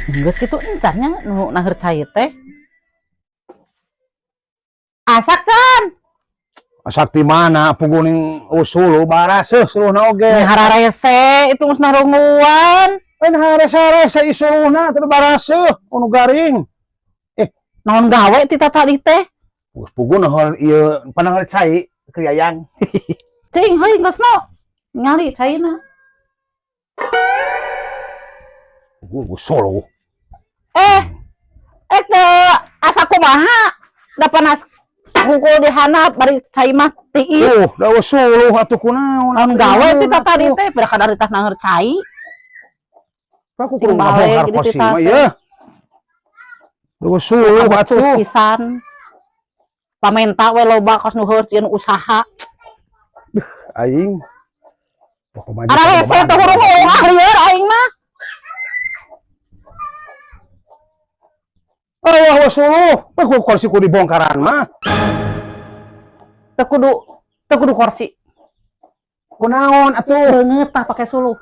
Geus kitu encan nya nu naheur cai teh. Asak can. Asak ti mana puguning usul baraseuh suluhna oge. Hararese itu geus narunguan. Lain harese-harese isuluhna teu baraseuh anu garing. Naon gawe ti tadi teh? Geus puguh naheur ieu panaheur cai keur yayang. Cing heuy geus no. Ngali caina. Puguh geus suluh. Eh, eh teu asa kumaha? Da panas hungkul di handap bari cai mah tiis. Da suluh atuh kunaon. Naon gawe ti tadi teh pada kadaritas naheur cai. Aku kudu Sing balik ngabongkar di kosi tita mah teh. ieu. Duh suluh Atuh atuh. Pisan. Pamenta we loba kos nu heur sieun usaha. Aing. Pokoknya Ararese teh hurung-hurung ah lieur aing mah. Oh, wah suluh. Ku kursi ku dibongkaran mah. Teu kudu kursi. Kunaon atuh? Leungeut tah pake suluh.